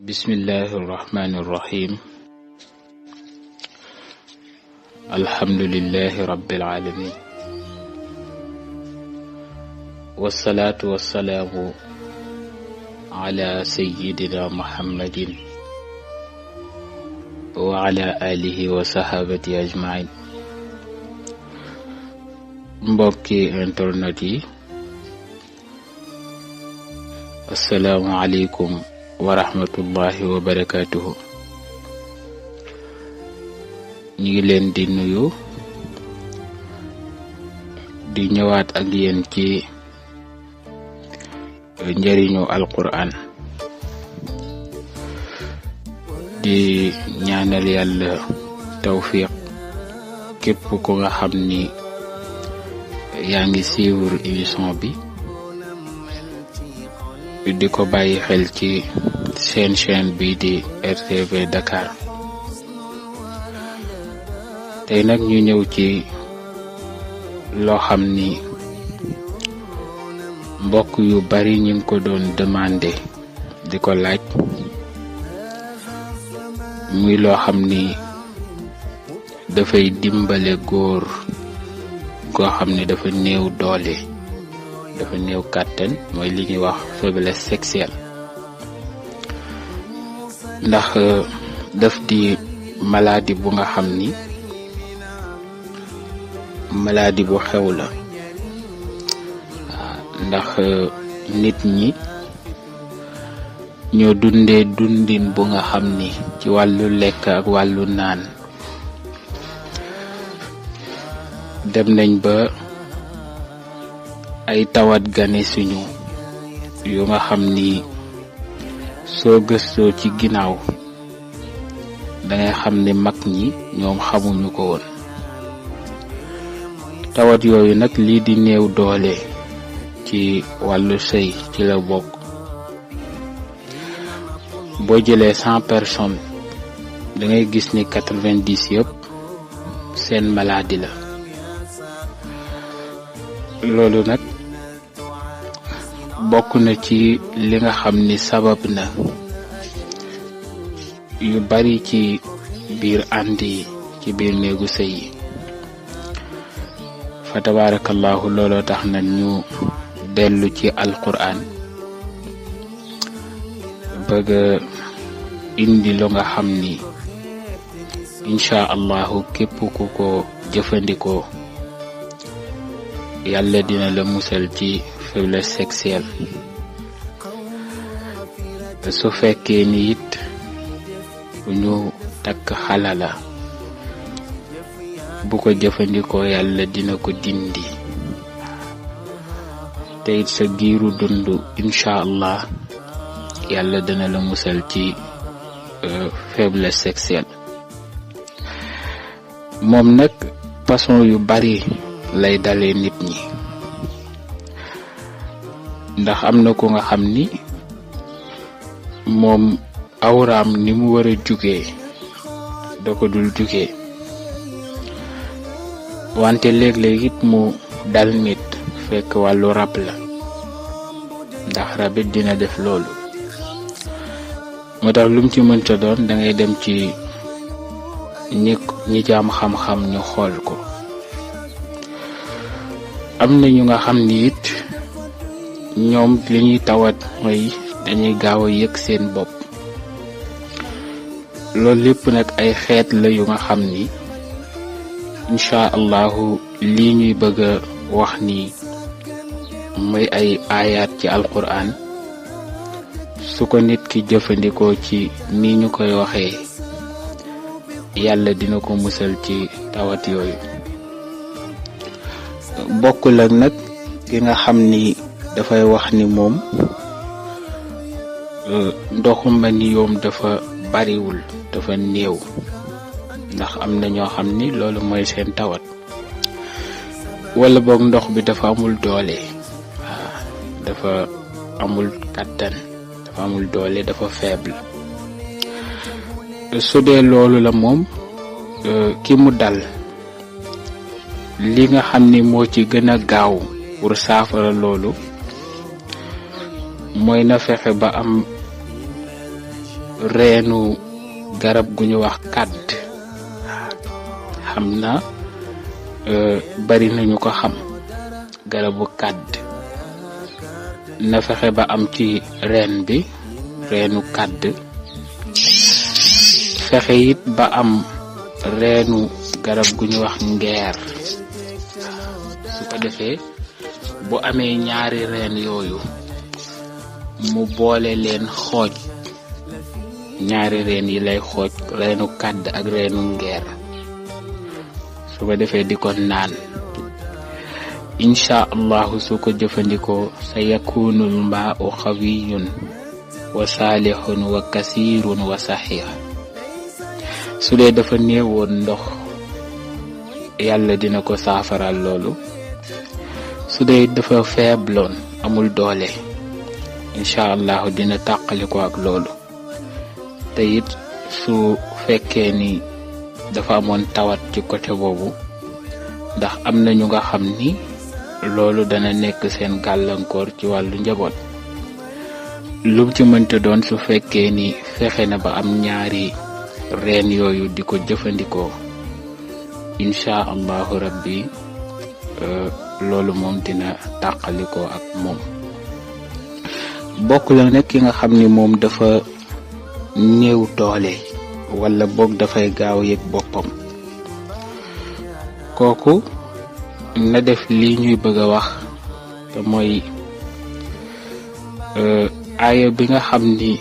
bismillahi irrahmani irrahim alhamdulillahi rabbil alamin wassalaatu wassalaamu ala sayyidina muhammadin wa ala alihi wa sahabati ajmain. mbokki internet yi, assalaamu aleykum wa rahmatullahi wa barakatuhu. ñu ngi leen di nuyu di ñëwaat ak yéen ci njëriñu alquran, di ñaanal yàlla tawfiq képp ku nga xam ni yaa ngi suivre émission bi di ko bàyyi xel ci seen chaîne bi di RTV Dakar. tey nag ñu ñëw ci loo xam ni mbokk yu bari ñu ngi ko doon demandé di ko laaj, muy loo xam ni dafay dimbale góor goo xam ne dafa néew doole, dafa néew kàttan, mooy li ñuy wax faiblesse sexuelle. ndax daf di maladie bu nga xam ni maladie bu xew la. ndax nit ñi ñoo dundee dundin bu nga xam ni ci wàllu lekk ak wàllu naan dem nañ ba ay tawat gane suñu yu nga xam ni soo gëstoo ci ginnaaw dangay xam ni mag ñi ñoom xamuñu ko woon. tawat yooyu nag lii di néew doole ci wàllu sëy ci la bokk. boo jëlee 100 personnes dangay gis ni 90 yëpp seen maladie la. loolu nag bokk na ci li nga xam ni sabab na yu bari ci biir ànd yi, ci biir néegu sëy yi. fa tabarakallahu looloo tax na ñu dellu ci alquran bëgg indi lu nga xam ni insha allahu képp ku ko jëfandikoo yàlla dina la musal ci faiblesse sexuelle. su fekkee ni it ñu takk xalala bu ko jëfandikoo yàlla dina ko dindi, te it sa giiru dund insha allah yàlla dina la musal ci faiblesse sexuelle. moom nag façon yu bari lay dalee nit ñi, ndax am na ko nga xam ni moom awraam ni mu war a jugee da ko dul jugee, wante léeg-léeg it mu dal nit fekk wàllu rab la, ndax rabit dina def loolu. moo tax lum ci mënta doon dangay dem ci ñi jaam xam-xam ñu xool ko. am na ñu nga xam ni it ñoom li ñuy tawat mooy dañuy gaaw a yëg seen bopp. loolu lépp nag ay xeet la yu nga xam ni insha allahu lii ñuy bëgg a wax ni mooy ay ayaat ci alquran, su ko nit ki jëfandikoo ci ni ñu koy waxee yàlla dina ko musal ci tawat yooyu. bokkul ak nag ki nga xam ni dafay wax ni moom ndoxu maniyoom dafa bariwul, dafa néew. ndax am na ñoo xam ni loolu mooy seen tawat, wala boog ndox bi dafa amul doole, dafa amul kàttan, dafa amul doole, dafa faible. su dee loolu la moom ki mu dal, li nga xam ni moo ci gën a gaaw pour saafara loolu mooy na fexe ba am reenu garab gu ñu wax kàdd xam na bari nañu ko xam garabu kàdd na fexe ba am ci reen bi reenu kàdd fexe it ba am reenu garab gu ñu wax ngeer su ko defee bu amee ñaari reen yooyu mu boole leen xooj ñaari reen yi lay xooj reenu kàdd ak reenu ngeer su ko defee di ko naan insha allahu su ko jëfandikoo sa yakunul maa'u xawiyun wa saalihun wa kasirun wa saxiix su dee dafa néewoon ndox yàlla dina ko saafaral loolu su dee dafa feebloon amul doole insha allahu dina tàqaliko ak loolu te it su fekkee ni dafa amoon tawat ci côté boobu ndax am na ñu nga xam ni loolu dana nekk seen gàllankoor ci wàllu njaboot lu ci mënta doon su fekkee ni fexe na ba am ñaari reen yooyu di ko jëfandikoo insha allahu rabbi loolu moom dina tàqalikoo ak moom bokk la nag ki nga xam ni moom dafa néew doole wala boog dafay gaaw yëg boppam kooku na def lii ñuy bëgg a wax te mooy aaya bi nga xam ni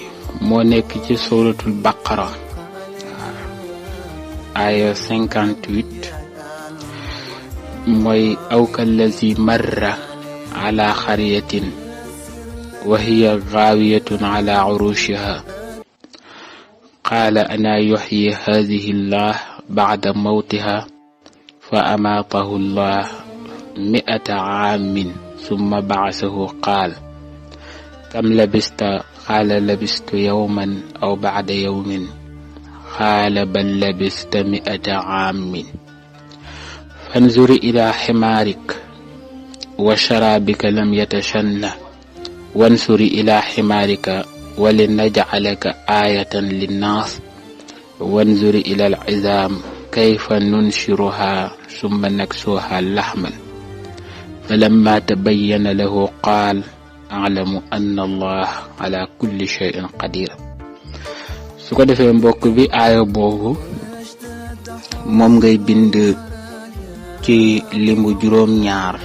moo nekk ci suratul baqara aaya 58 mooy aw kallazi marra ala xariyatin wa hiya gaawiyatun ala urushiha qaala ana yuxyi hadihi llah bacda mawtiha fa amaatahu llah 100 caamin summa bacasahu qaal kam labista qaala labistu yawman aw bacda yawmin qaala bal labista 100 caamin fanzuri ila ximaarik wa sharaabika lam yatashanna wansuri ila ximaarika walinajcalaka aayatan linnaas wanzuri ila alcizaam kayfa nunshiruha summa naksuha laxman falamma tabayyana lahu qaal aclamu anna allah ala kulli shayin qadir su ko defee mbokk bi aaya boobu moom ngay bind ci limu juróom-ñaar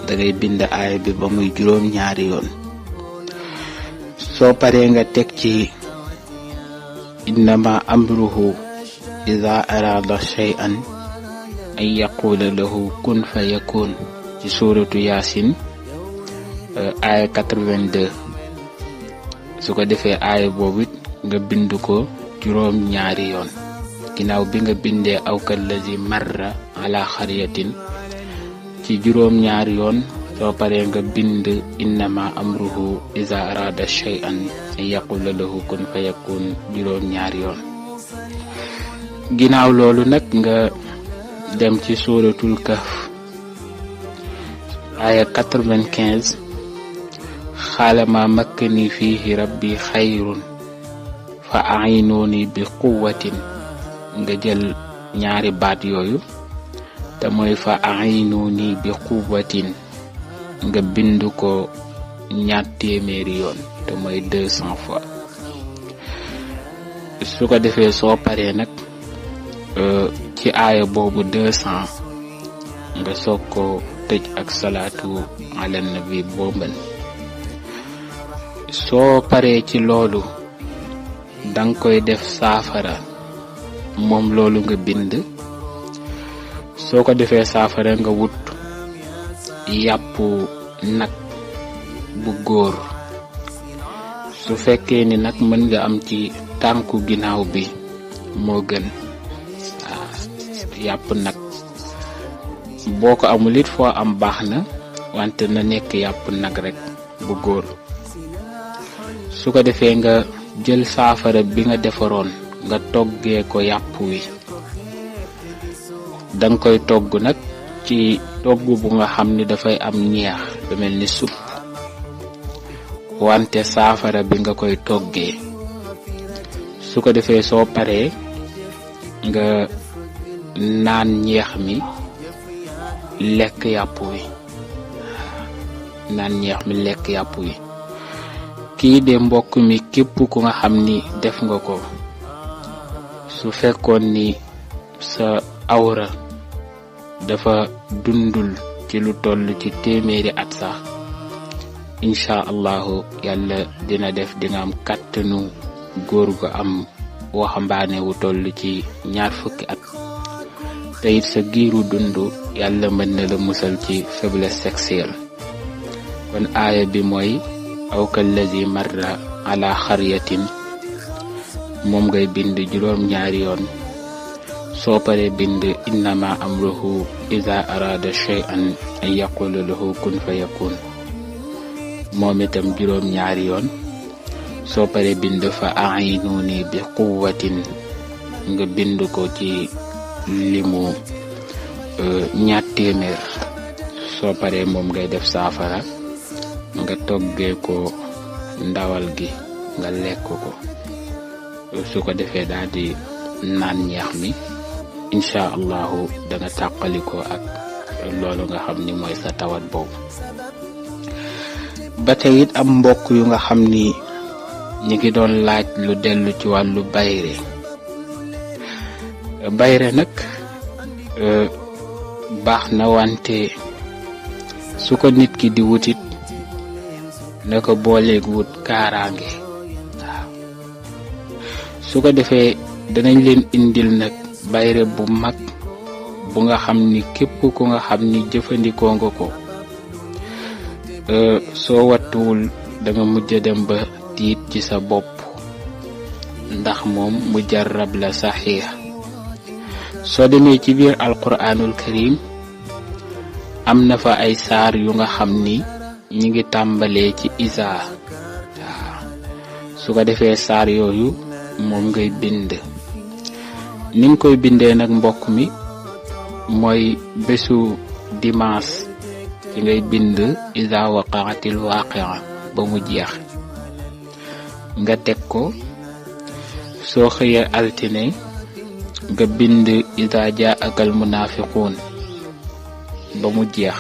dangay bind aaya bi ba muy juróom-ñaari yoon soo paree nga teg ci innama amruhu ida arada shay'an an yaqula lahu kun fayakun ci suratu yasin aaya 82 su ko defee aaya boobu nga bind ko juróom-ñaari yoon ginnaaw bi nga bindee aw kallazi marra ala xariyatin ci juróom-ñaari yoon soo paree nga bind innama amruhu iza arada shay'an an yaqula lahu kun fayakun juróom-ñaari yoon ginnaaw loolu nag nga dem ci suratul kahf aya 95 xaala ma makkani fihi rabbi xayrun fa a'inuni bi quwwatin nga jël ñaari baat yooyu te mooy fa a'inuni bi quwwatin nga bind ko 200 yoon te mooy 200 fois su ko defee soo paree nag ci aaya boobu 200 nga soog ko tëj ak salaatu ala nabi booban soo paree ci loolu danga koy def saafara moom loolu nga bind soo ko defee saafara nga wut yàpp nag bu góor su fekkee ni nag mën nga am ci tànku ginnaaw bi moo gën yàpp nag boo ko amul it foo am baax na wante na nekk yàpp nag rek bu góor su ko defee nga jël saafara bi nga defaroon nga toggee ko yàpp wi danga koy togg nag ci togg bu nga xam ni dafay am ñeex lu mel ni supp wante saafara bi nga koy toggee su ko defee soo paree nga naan ñeex mi lekk yàpp wi naan ñeex mi lekk yàpp wi kii de mbokk mi képp ku nga xam ni def nga ko su fekkoon ni sa awra dafa dundul ci lu toll ci téeméeri at sax insha allahu yàlla dina def dinga am kàttanu góor gu am waxambaane wu toll ci 20 at te it sa giiru dund yàlla mën na la musal ci faiblesse sexuelle kon aaya bi mooy aw kallazi marra ala xaryatin moom ngay bind juróom-ñaari yoon soo paree bind innama amruhu iza arada shay'an an yaqula lahu kun fayakun moom itam juróom-ñaari yoon soo paree bind fa a'inuni bi quwwatin nga bind ko ci limu 200 soo paree moom ngay def saafara nga toggee ko ndawal gi nga lekk ko su ko defee daal di naan ñeex mi insha allahu danga tàqalikoo ak loolu nga xam ni mooy sa tawat boobu. ba tey it am mbokk yu nga xam ni ñi ngi doon laaj lu dellu ci wàllu bayre nag baax na wante su ko nit ki di wutit na ko booleeg wut kaaraange waaw su ko defee danañ leen indil nag bayre bu mag bu nga xam ni képp ku nga xam ni jëfandikoo nga ko soo wattuwul danga mujj dem ba tiit ci sa bopp ndax moom mujarrab la saxiix soo demee ci biir alquranul karim am na fa ay saar yu nga xam ni ñi ngi tàmbalee ci isa waaw su ko defee saar yooyu moom ngay bind ni nga koy bindee nag mbokk mi mooy bésu dimanche ci ngay bind isa waqa'atil waqi'a ba mu jeex nga teg ko soo xëyee altine nga bind isa jaa'akal munafiqun ba mu jeex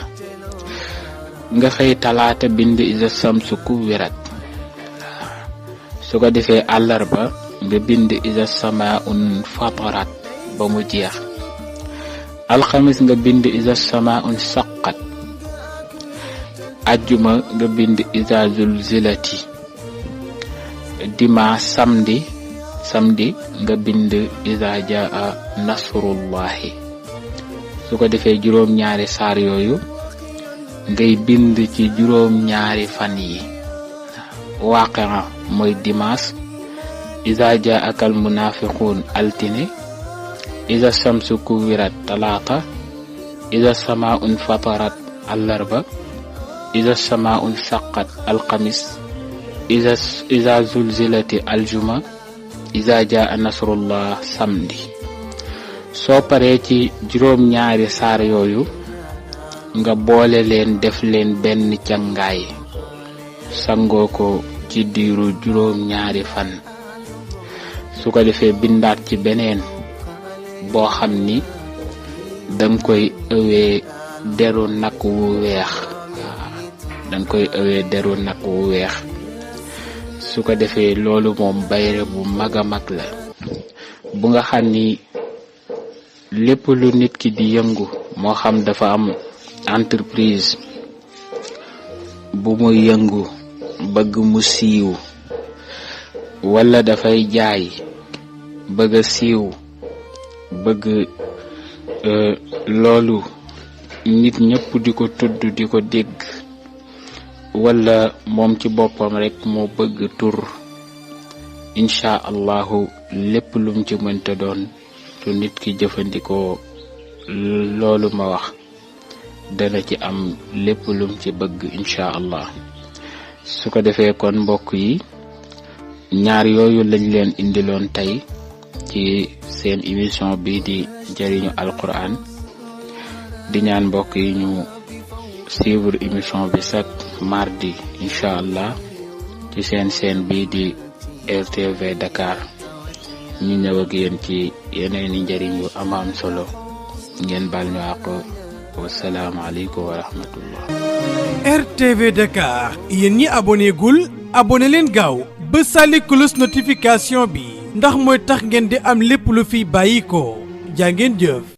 nga xëy talaata bind isa samsu kuwirat su ko defee àllarba nga bind isa samaa'un fatarat ba mu jeex alxamis nga bind isa samaa'un saqqat ajjuma nga bind isa zulzilati dimanche samedi nga bind isa jaa nasrullahi su ko defee juróom-ñaari saar yooyu ngay bind ci juróom-ñaari fan yi waqi'a mooy dimanche iza jaa'akal munafiqun altine iza shamsu kuwirat talaata iza samaa'un fatarat àllarba iza samaa'un shaqqat alxamis iza zulzilati aljuma iza jaa nasrullah samedi soo paree ci juróom-ñaari saar yooyu nga boole leen def leen benn cangaay sangoo ko ci diiru juróom-ñaari fan su ko defee bindaat ci beneen boo xam ni danga koy ëwee deru nag wu weex su ko defee loolu moom bayre bu mag a mag la bu nga xam ni lépp lu nit ki di yëngu moo xam dafa am entreprise bu muy yëngu bëgg mu siiw wala dafay jaay bëgg a siiw bëgg loolu nit ñëpp di ko tudd di ko dégg wala moom ci boppam rek moo bëgg tur insha allahu lépp lum ci mënta doon su nit ki jëfandikoo loolu ma wax dana ci am lépp lum ci bëgg insha allah su ko defee kon mbokk yi ñaar yooyu lañ leen indiloon tey ci seen émission bi di jariñu alquran di ñaan mbokk yi ñu suivre émission bi chaque mardi insha allah ci seen bi di RTV Dakar ñu ñëw ak yéen ci yeneen i njëriñ yu am solo ngeen baal ñu àq. wasalaamaaleykum wa rahmatullah. RTV Dakar yéen ñi abonné gul abonné leen gaaw ba sàlli cloche notification bi ndax mooy tax ngeen di am lépp lu fi bàyyi ko jaa ngeen jëf.